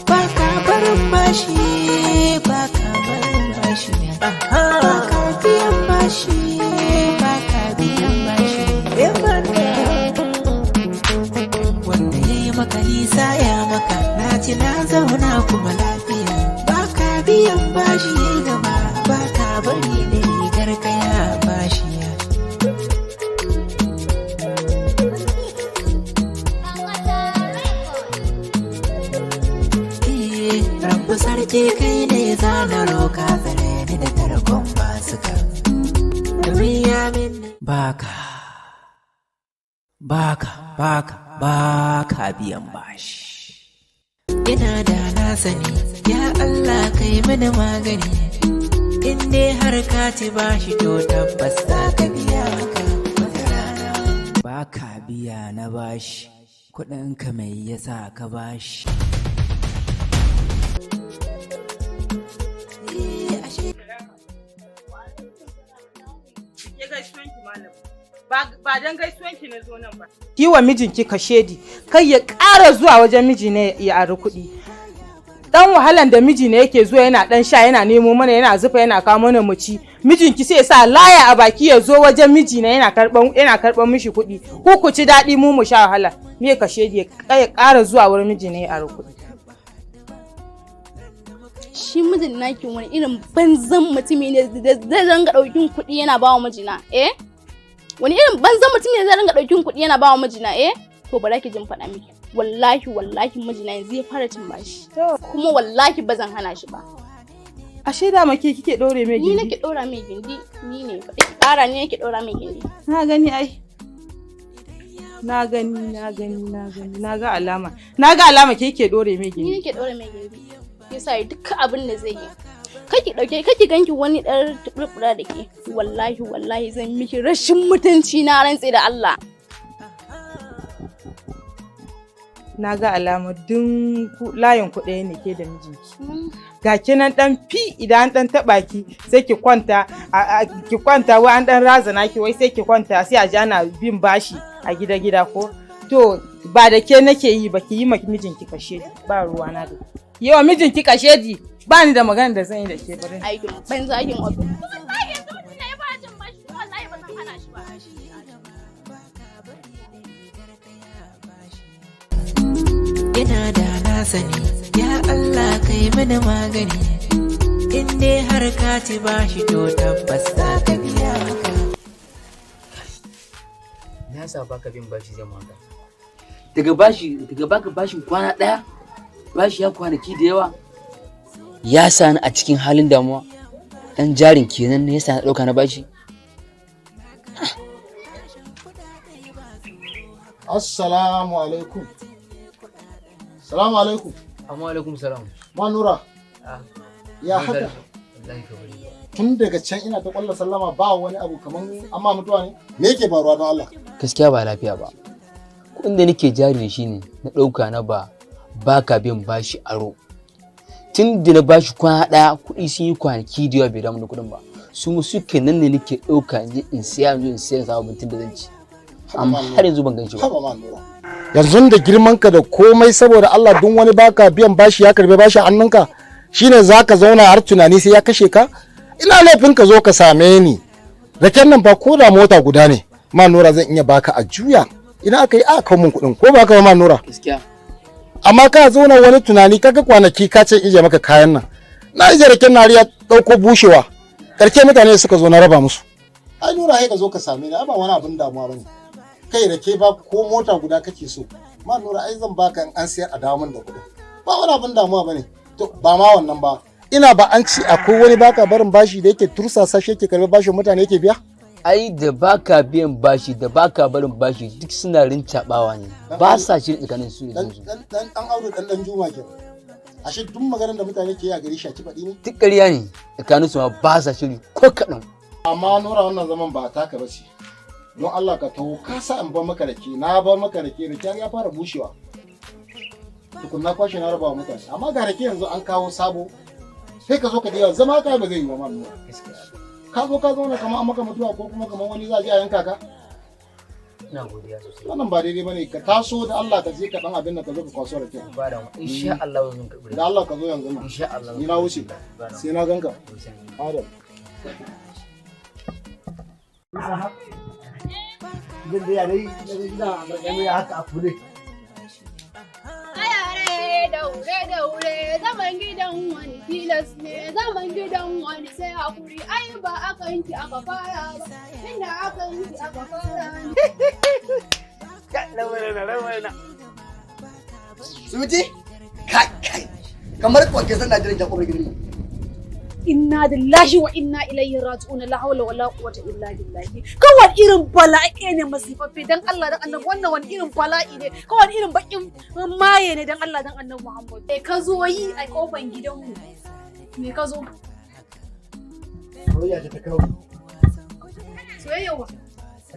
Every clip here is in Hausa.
Ba ka barin bashi, ba ka barin bashi, ba ka biyan bashi, ba ka biyan bashi. Wanda ya yi maka nisa ya maka, na ci na zauna kuma lafiya. Ba ka biyan bashi ya yi gaba, ba ka bari da rigar kaya bashi ya. Rabu sarki kai ne zana roka tsare ni da tarkon basuka. Domin ya min baka, baka, baka, baka biyan bashi. Ina da na sani, ya Allah kai mini magani. In dai har ka ci bashi to tabbas za ka biya ka wata rana. Baka biya na bashi, kuɗinka mai yasa ka bashi. Ba don gaisuwanki na zo nan ba. Ki wa mijinki kashedi, kai ya ƙara zuwa wajen miji ne ya ari kuɗi. Dan wahalan da miji ne yake zuwa yana dan sha yana nemo mana yana zufa yana kawo mana mu ci. Mijinki sai ya sa laya a baki ya zo wajen miji ne yana karban mishi kuɗi. Ku ci daɗi mu mu sha wahala. Me kashedi ya ƙara zuwa wurin miji ne ya ari kuɗi. Shi mijin naki wani irin banzan mutumi ne da zai ringa ɗaukin kuɗi yana ba wa mijina, eh? Wani irin banzan mutumi ne zai ringa ɗaukin kuɗi yana ba wa mijina, eh? To bara ki jin faɗa miki. Wallahi wallahi mijina yanzu ya fara cin bashi. Kuma wallahi ba zan hana shi ba. Ashe da make kike ɗore mai gindi? Ni nake ɗora mai gindi, ni ne faɗi. Ƙara ni nake ɗora mai gindi. Na gani ai. Na gani, na gani, na gani, na ga alama. Na ga alama ke kike ɗore mai gindi. Ni nake ɗore mai gindi. Yasa duk abin da zai yi. Kaki dauke kaki ganki wani dar tuburbura da ke. Wallahi wallahi zan miki rashin mutunci na rantse da Allah. Na ga alama dun layin ku ɗaya ne ke da mijinki. Ga kinan dan fi idan an dan taba ki sai ki kwanta ki kwanta wai an dan razana ki wai sai ki kwanta sai a ji ana bin bashi a gida gida ko. To ba da ke nake yi ba ki yi ma mijinki kashe ba ruwa na da. Yawa mijinki kashedi ba ni da magana da zan yi da ke bari. Aikin banza aikin wato. Wallahi yanzu mutum ya fara cin bashi wallahi ba zan hana shi ba. Ina da na sani, ya Allah kai mini magani. In dai har ka ci bashi to tabbas za ka biya ka. Na sa baka bin bashi zai maka. Daga bashi daga baka bashin kwana ɗaya bashi ya kwanaki da yawa ya sa ni a cikin halin damuwa. Dan jarin kenan ne ya sa na ɗauka na bashi. Assalamu alaikum. Salamu alaikum. Amma alaikum salam. Manura. Ya haka. Tun daga can ina ta kwalla sallama ba wani abu kaman amma mutuwa ne. Me yake faruwa don Allah? Gaskiya ba lafiya ba. Kuɗin da nake jari da shi ne na ɗauka na ba baka biyan bashi aro. Tun da na bashi kwana ɗaya kuɗi sun yi kwanaki da yawa bai damu da kuɗin ba. Su mu suke nan ne nake ɗauka in siya yanzu in siya sabon abincin da zan ci. Amma har yanzu ban gan shi ba. Yanzu da girman ka da komai saboda Allah duk wani baka biyan bashi ya karbe bashi hannunka shine zaka zauna har tunani sai ya kashe ka. Ina laifin ka zo ka same ni. Raken nan ba ko da mota guda ne ma Nura zan iya baka a juya. Ina aka yi a kawo mun kuɗin ko ba ka ba ma Nura? Gaskiya. Amma ka zauna wani tunani kaga kwanaki ka ce ije maka kayan nan. Na ije raken na ya dauko bushewa. Karke mutane suka zo na raba musu. Ai Nura sai ka zo ka same ni ai ba wani abin damuwa bane. Kai rake ba ko mota guda kake so. Ma Nura ai zan baka in an sayar a dawo min da kuɗin. Ba wani abin damuwa bane. To ba ma wannan ba. Ina ba an ci akwai wani baka barin bashi da yake tursasa shi yake karɓi bashin mutane yake biya? Ai da baka biyan bashi da baka barin bashi duk suna rincaɓawa ne. Ba sa shi tsakanin su da su. Dan dan Audu dan dan Juma kenan. Ashe duk maganar da mutane ke yi a gari shaci faɗi ne? Duk ƙarya ne tsakanin su ma ba sa shiri ko kaɗan. Amma Nura wannan zaman ba taka ba ce. Don Allah ka taho ka sa in bar maka rake na bar maka rake rake ya fara bushewa. Tukunna kwashe na raba wa mutane amma ga rake yanzu an kawo sabo. Sai ka zo ka diya zama ka ba zai yi wa man Nura. Ka zo ka zauna kamar an maka mutuwa ko kuma kamar wani za a je a yanka ka. Ina godiya sosai. Wannan ba daidai bane, ka taso da Allah ka je ka dan abin nan, ka zo ka kwaso rake. Ba da, insha Allah zan karbi. Da Allah ka zo yanzu nan. Insha Allah. Ni na wuce. Sai na ganka. Adam. Jin da yare na gida a gargami haka a kule. Ayare daure daure, zaman gidan wani tilas ne, zaman gidan wani sai hakuri. Ai ba aka yanki aka fara ba, inda aka yanki aka fara ne. Suti? Kai kai. Kamar kwanke san Najeriya kofar gidan nan. Inna lillahi wa inna ilaihi raji'un, la hawla wala quwwata illa billahi. Kawai irin bala'i ne masifaffe, dan Allah dan Annabi, wannan wani irin bala'i ne, kawai irin bakin maye ne, dan Allah dan Annabi Muhammad. Me ka zo yi a kofan gidanmu? Me ka zo? Soyayya ce ta kawo. Soyayya wa?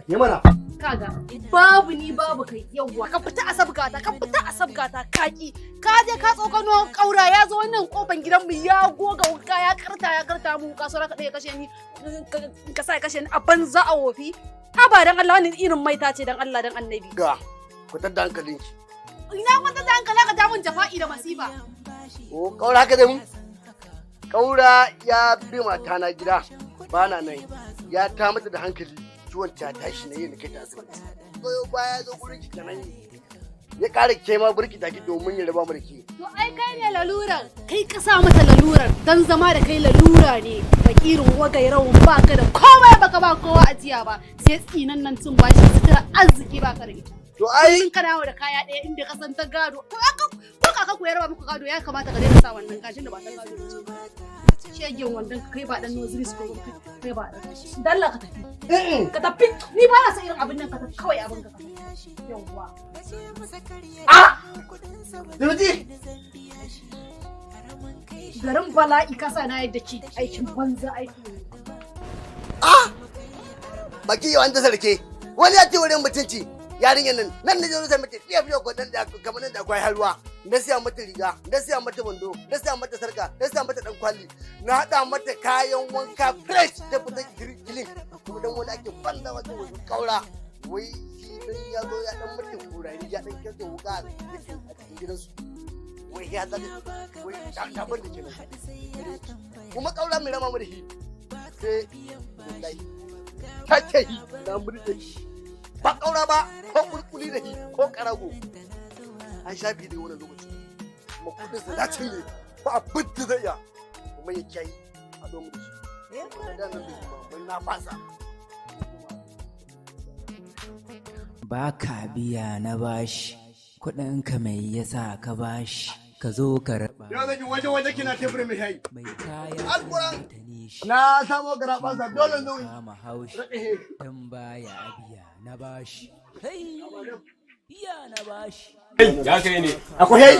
Yi mana. Kaga, babu ni babu kai. Yawwa, ka fita a sabgata, ka fita a sabgata. Kaki ka je ka tsokano kaura ya zo wannan kofan gidanmu ya goga wuka, ya karta, ya karta mu wuka, saura ka ɗaya kashe ni, ka sa ya kashe ni a banza a wofi. Ha ba, dan Allah, wannan irin maita ce, dan Allah dan Annabi. Ga, ku da hankalinki. Ina kwanta da hankali? Ka ja mun jafa'i da masifa. O, kaura haka dai mun. Kaura ya bi mata na gida. Ba na nan. Ya ta mata da hankali. Ciwon ta tashi na yi na kai ta asibiti. Goyo baya zo gurin ki kenan. Ya ƙara ke ma burki taki domin ya raba mu da ke. To ai kai ne lalurar, kai ka sa mata lalurar, dan zama da kai lalura ne. Fakirin wagairawan, baka da komai, baka ba kowa ajiya ba, sai tsinan nan cin bashi, sutura arziki baka da ita. To ai Kullum kana yawo da kaya ɗaya inda ka san ta gado. To aka ko kaka ku ya raba muku gado, ya kamata ka daina sa wannan kashin da ba ta gado ba ce. Shegen wandon ka, kai ba dan nursery school ba, kai ba dan. Dalla ka tafi. Ka tafi, ni ba na son irin abin nan, ka tafi kawai abin ka tafi. Yawwa. Ah! Suti! Garin bala'i kasa na yadda ki aikin banza aikin. Ah! Baki yau an ta sarke. Wani ya ce wurin mutunci. Yarinyar nan nan na zo sai mace fiye fiye gwadon da kamar nan da akwai halwa. Na siya mata riga, na siya mata wando, na siya mata sarka, na siya mata dan kwali. Na hada mata kayan wanka fresh ta fita kilin. Kuma dan wani ake banza wata wani kaura. Wai shi dan ya zo ya dan mata kurari, ya dan kyauta wuka a cikin gidansu. Wai ya zaka wai ta bar da kenan. Kuma kaura mai rama mu da shi. Sai wallahi ta ce na murje shi. Ba kaura ba ko kulkuli da shi ko karago. An shafi da wani lokaci. Kuma kudin sa na cinye ba abin da zai iya. Kuma ya kiyaye a domin da shi. Da nan bai kuma mun na fasa. Ba ka biya na bashi, kuɗinka mai yasa ka bashi, ka zo ka raba. Yau zan yi waje waje kina tebur mai shayi. Mai kaya Alquran. ta nishi. Na samo garabansa dole zo yi. Kama haushi dan baya biya na bashi. Hey, biya na bashi. Ya kai ne. Akwai shayi?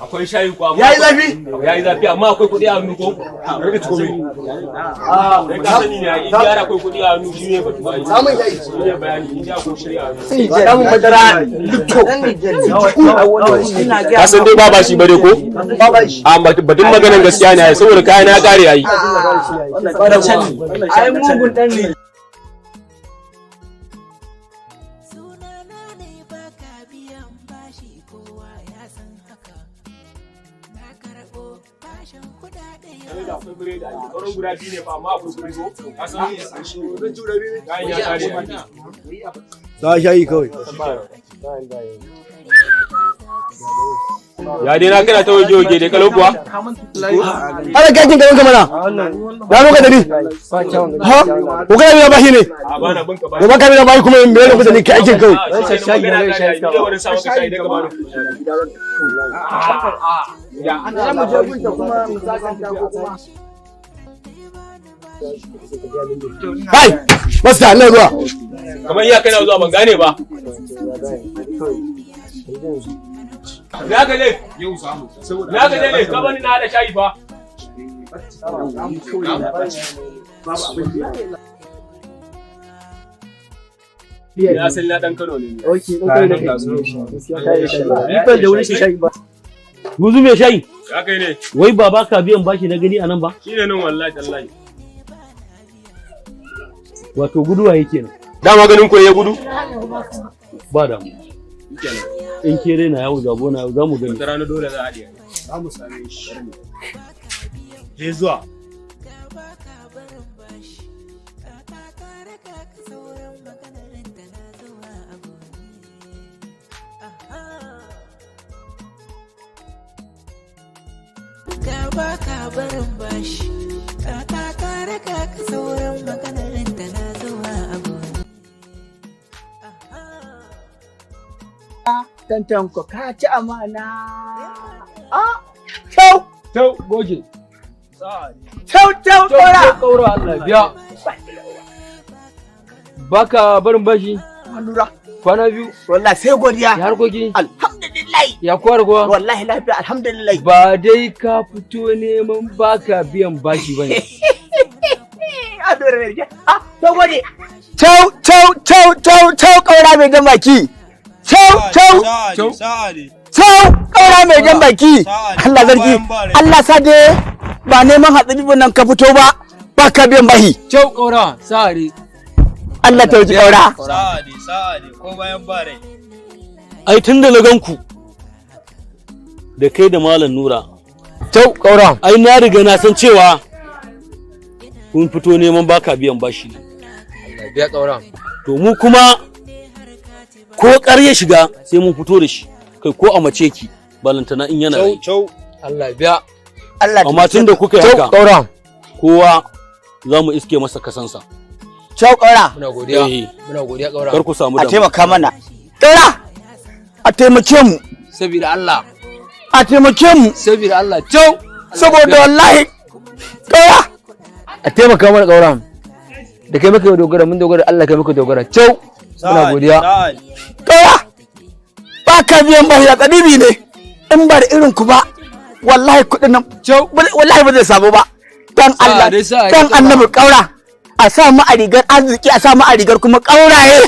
Akwai shayi ko amma. Yayi zafi? Yayi zafi, amma akwai kuɗi a hannu ko? Rage tukomi. Kai ka sani ne in gyara akwai kuɗi a hannu shi ne batu ai. Samun shayi. Shi ne bayani in gyara akwai kuɗi a hannu. Samun madara lipto. Ka san dai ba bashi bare ko? Ba bashi. A batun maganan gaskiya ne ai, saboda kayan ya kare ai. Ai mugun dan ne. Sunana ne baka biyan bashi, kowa ya san haka. Na karɓo bashin kuɗaɗe. Akwai biredi ai. Sauran guda biyu ne fa, amma akwai kuɗi ko? Ka san kayan ya kare ai. Za shayi kawai. Ya dai na kana ta waje waje dai kalau kuwa? Ana gakin gaban kamana. Na roka dari. Ha? Ko kana biya bashi ne? A bana bin ka bashi. Gobe ka biya bashi kuma me ne kusa ne kai aikin kawai. Shayi shayi. Ni da wani sa maka shayi daga bani. Ya Za mu je gunta kuma mu sasanta ko kuma. Kai! Masta ina zuwa. Kamar iya kana zuwa, ban gane ba. Na ka je. Na ka je ne, ka bani na hada shayi fa. Na san na dan Kano ne. Ni ban da wani shayi ba. Guzu mai shayi, Ya kai ne. wai ba baka biyan bashi na gani a nan ba? Shi ne nan wallahi tallahi. Wato guduwa yake nan. Dama ganin ku ya gudu? Ba damu. In kere na yawo zabo na za mu gani. Wata rana dole za a haɗe. Za mu same shi. Je zuwa. Ka baka barin bashi ka kare ka sauran maganar da na zuwa a gobe. Tantanko ka ci amana. Ah, kyau. Kyau goje. Kyau kyau kaura. Kaura Allah biya. Baka barin bashi. Lura. Kwana biyu. Wallahi sai godiya. Ya harkoki. Alhamdulillah. Ya kwar kuwa. Wallahi lafiya alhamdulillah. Ba dai ka fito neman baka biyan bashi bane. A dore ne. Ah, to gode. Kyau kyau kyau kyau kyau kaura mai jan baki. Kyau kyau. Kyau. Kyau kaura mai jan baki. Allah zargi. Allah sa dai ba neman hatsari nan ka fito ba. Ba ka biyan bahi. Kyau kaura sa'ari. Allah ta wuce kaura. Sa'adi, sa'adi, ko bayan ba rai. Ai tun da na gan ku da kai da Malam Nura. Kyau kaura. Ai na riga na san cewa kun fito neman baka biyan bashi. Allah biya kaura. To mu kuma ko ƙar ya shiga sai mun fito da shi kai ko a mace ki balantana in yana rai. Kyau, Allah biya. Allah Amma tun da kuka yi Kyau haka kaura. kowa za mu iske masa kasansa. Kyau kaura. Muna godiya. Eh. Muna godiya kaura. Kar ku samu A damuwa. taimaka mana. Kaura. A taimake mu. Saboda Allah. A taimake mu. Saboda Allah. Kyau. Saboda wallahi. Kaura. A taimaka mana kaura. Da kai muka dogara mun dogara Allah kai muka dogara. Kyau. Muna godiya. Sa'adi. Kaura. Ba ka biyan bahi a tsadibi ne. In ba da irin ku ba. Wallahi kuɗin nan. Wallahi ba zai samu ba. Dan Allah. Sa'adi, sa'adi, Dan kaura. annabi kaura. A sa mu a rigar arziki a sa mu a rigar kuma kauraye.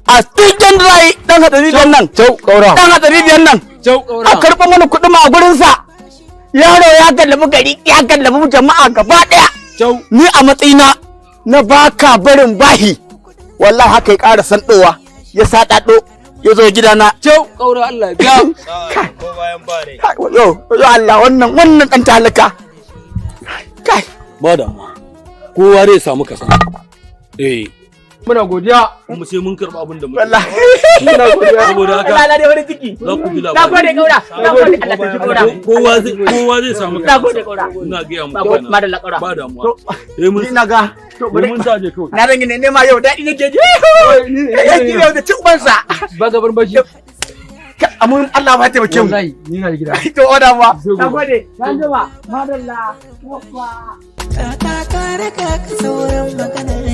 A cikin rai dan hatsari nan. Kyau kaura. Dan hatsari nan. Kyau kaura. A karɓo mana kuɗin mu a gurinsa. Yaro ya gallabi gari ya gallabi jama'a gaba ɗaya. Kyau. Ni a matsayina na baka barin bahi. Wallahi haka ya ƙara sanɗowa ya saɗaɗo ya zo gidana. Kyau kaura Allah biya. Sa'adi, ko bayan ba rai. Kai, Yo, yo Allah wannan wannan ɗan talaka. Kai, Ba damuwa. Kowa zai samu kasansa. Eh. Muna godiya. Kuma sai mun karɓi abin da muke. wallahi. Muna godiya. Saboda haka Allah na dai wani ciki. za ku ji Na labari. gode kaura. Na gode Allah ta ji kaura. Kowa zai samu Na gode kaura. Ina gaya muku Na gode kenan. madalla kaura. Ba damuwa. To, Eh mun ni na ga. To eh bari mun saje kawai. na zan yi nema yau daɗi nake ji. Yau da ci ubansa. Baka barin bashi. Amun Allah ba taimake mu. Wallahi ni na gida. To oda ba. Sai gobe. Na gode. Na jima. Madalla. Waffa. Ka kare ka sauran maganar